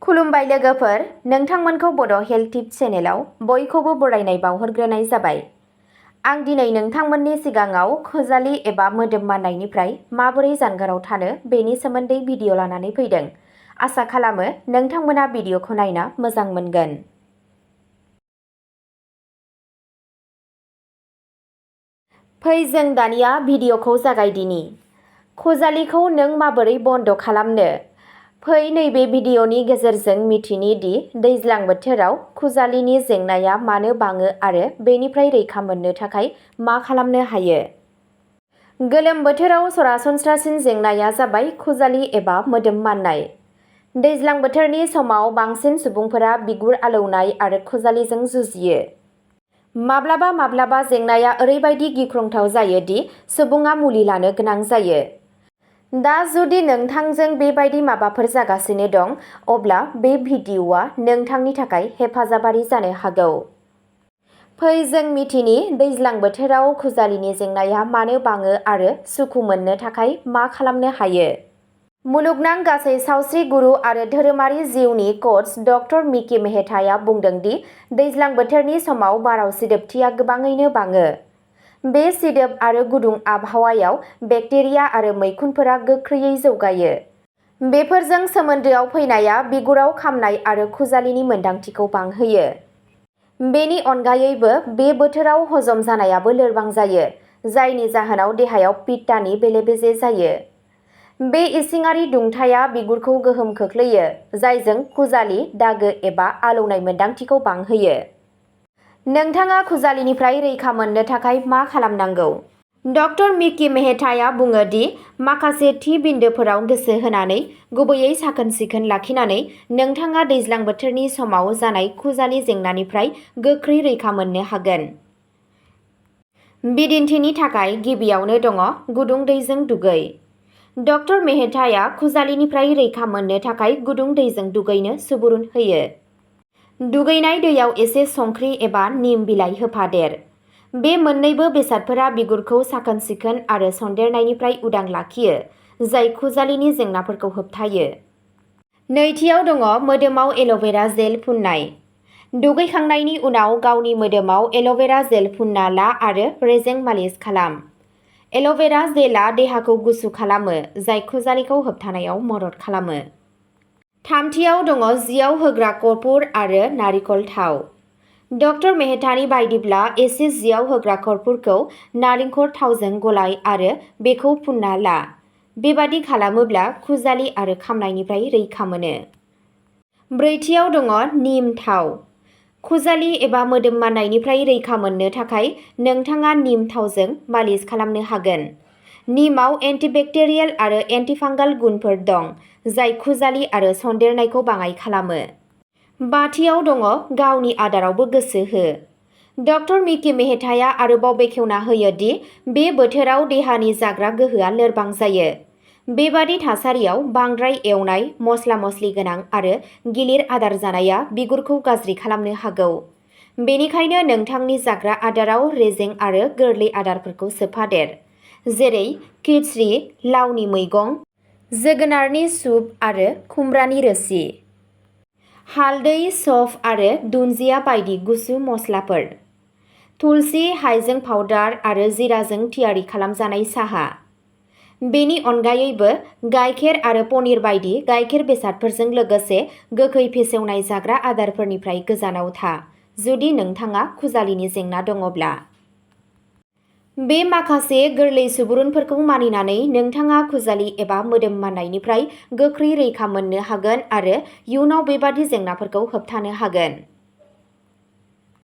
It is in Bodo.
खुलुमबाय लोगोफोर, नोंथांमोनखौ बड' हेल्थ टिप्स चेनेलाव बयखौबो बरायनाय बावहरग्रोनाय जाबाय। आं दिनै नोंथांमोननि सिगाङाव खुजालि एबा मोदोम माननायनिफ्राय माबोरै जानगाराव थानो बेनि सोमोन्दै भिडिअ लानानै फैदों। आसा खालामो नोंथांमोना भिडिअखौ नायना मोजां मोनगोन। फै जों दानिया भिडिअखौ जागायदिनि। खुजालिखौ नों माबोरै बन्द खालामनो? फै नैबे भिडिअनि गेजेरजों मिथिनि दि दैज्लां बोथोराव खुजालिनि जेंनाया मानो बाङो आरो बेनिफ्राय रैखा मोननो थाखाय मा खालामनो हायो। गोलोम बोथोराव सरासनस्रासिन जेंनाया जाबाय खुजालि एबा मोदोम माननाय। दैज्लां बोथोरनि समाव बांसिन सुबुंफोरा बिगुर आलौनाय आरो खुजालिजों जुजियो। माब्लाबा जेंनाया ओरैबायदि गिख्रंथाव जायो दि सुबुङा मुलि लानो गोनां जायो। दा जुदि नोंथांजों बेबायदि माबाफोर जागासिनो दं, अब्ला बे भिडिअआ नोंथांनि थाखाय हेफाजाबारि जानो हागौ। फै जों मिथिनि दैज्लां बोथोराव खुजालिनि जेंनाया मानो बाङो आरो सुखु मोननो थाखाय मा खालामनो हायो। मुलुगनां गासै सावस्रि गुरु आरो धोरोमारि जिउनि कच डक्टर मिकी मेहताया बुंदों दि दैज्लां बोथोरनि समाव बाराव सिदोबथिया गोबाङैनो बाङो। बे सिदोब आरो गुदुं आबहावायाव बेक्टेरिया आरो मैखुनफोरा गोख्रैयै जौगायो। बेफोरजों सोमोन्दोआव फैनाया बिगुराव खामनाय आरो खुजालिनि मोन्दांथिखौ बांहोयो। बेनि अनगायैबो बे बोथोराव हजम जानायाबो लोरबां जायो, जायनि जाहोनाव देहायाव पित्तानि बेले-बेजे जायो। बे इसिङारि दुंथाया बिगुरखौ गोहोम खोख्लैयो, जायजों खुजालि, दागो एबा आलौनाय मोन्दांथिखौ बांहोयो। नोंथाङा खुजालिनिफ्राय रैखा मोननो थाखाय मा खालामनांगौ? डक्टर मिकी मेहताया बुङो दि माखासे थि बिन्दोफोराव गोसो होनानै, गुबैयै साखोन-सिखोन लाखिनानै, नोंथाङा दैज्लां बोथोरनि समाव जानाय खुजालि जेंनानिफ्राय गोख्रै रैखा मोननो हागोन। बिदिन्थिनि थाखाय, गिबियावनो दङ गुदुं दैजों दुगै। डक्टर मेहताया खुजालिनिफ्राय रैखा मोननो थाखाय गुदुं दैजों दुगैनो सुबुरुन होयो। दुगैनाय दैयाव एसे संख्रि एबा निम बिलाइ होफादेर। बे मोन्नैबो बेसादफोरा बिगुरखौ साखोन-सिखोन आरो सन्देरनायनिफ्राय उदां लाखियो, जाय खुजालिनि जेंनाफोरखौ होबथायो। नैथियाव दङ मोदोमाव एल'भेरा जेल फुननाय। दुगैखांनायनि उनाव गावनि मोदोमाव एल'भेरा जेल फुनना ला आरो रेजें मालिस खालाम। एल'भेरा जेलआ देहाखौ गुसु खालामो, जाय खुजालिखौ होबथानायाव मदद खालामो। थामथियाव दङ जिआव होग्रा कर्पुर आरो नारिखल थाव। डक्टर मेहतानि बायदिब्ला एसे जिआव होग्रा कर्पुरखौ नालेंखर थावजों गलाय आरो बेखौ फुनना ला। बेबादि खालामोब्ला खुजालि आरो खामनायनिफ्राय रैखा मोनो। ब्रैथियाव दङ निम थाव। खुजालि एबा मोदोम माननायनिफ्राय रैखा मोननो थाखाय नोंथाङा निम थावजों मालिस खालामनो हागोन। निमआव एन्टिबेक्टेरियेल आरो एन्टिफांगाल गुनफोर दं, जाय खुजालि आरो सन्देरनायखौ बाङाइ खालामो। बाथियाव दङ गावनि आदारावबो गोसो हो। डक्टर मिकी मेहताया आरोबाव बेखेवना होयो दि बे बोथोराव देहानि जाग्रा गोहोआ लोरबां जायो। बेबादि थासारियाव बांद्राय एवनाय, मस्ला-मस्लि गोनां आरो गिलिर आदार जानाया बिगुरखौ गाज्रि खालामनो हागौ। बेनिखायनो नोंथांनि जाग्रा आदाराव रेजें आरो गोरलै आदारफोरखौ सोफादेर, जेरै खिचड़ी, लावनि मैगं, जोगोनारनि सुप आरो खुमब्रानि रोसि। हालदै, सौंफ आरो दुन्दिया बायदि गुसु मस्लाफोर। थुलसि, हाइजें पाउडार आरो जिराजों थियारि खालामजानाय साहा। बेनि अनगायैबो गाइखेर आरो पनिर बायदि गाइखेर बेसादफोरजों लोगोसे गोखै फेसेवनाय जाग्रा आदारफोरनिफ्राय गोजानाव था, जुदि नोंथाङा खुजालिनि जेंना दङब्ला। बे माखासे गोरलै सुबुरुनफोरखौ मानिनानै नोंथाङा खुजालि एबा मोदोम माननायनिफ्राय गोख्रै रैखा मोननो हागोन आरो इयुनाव बेबादि जेंनाफोरखौ होबथानो हागोन।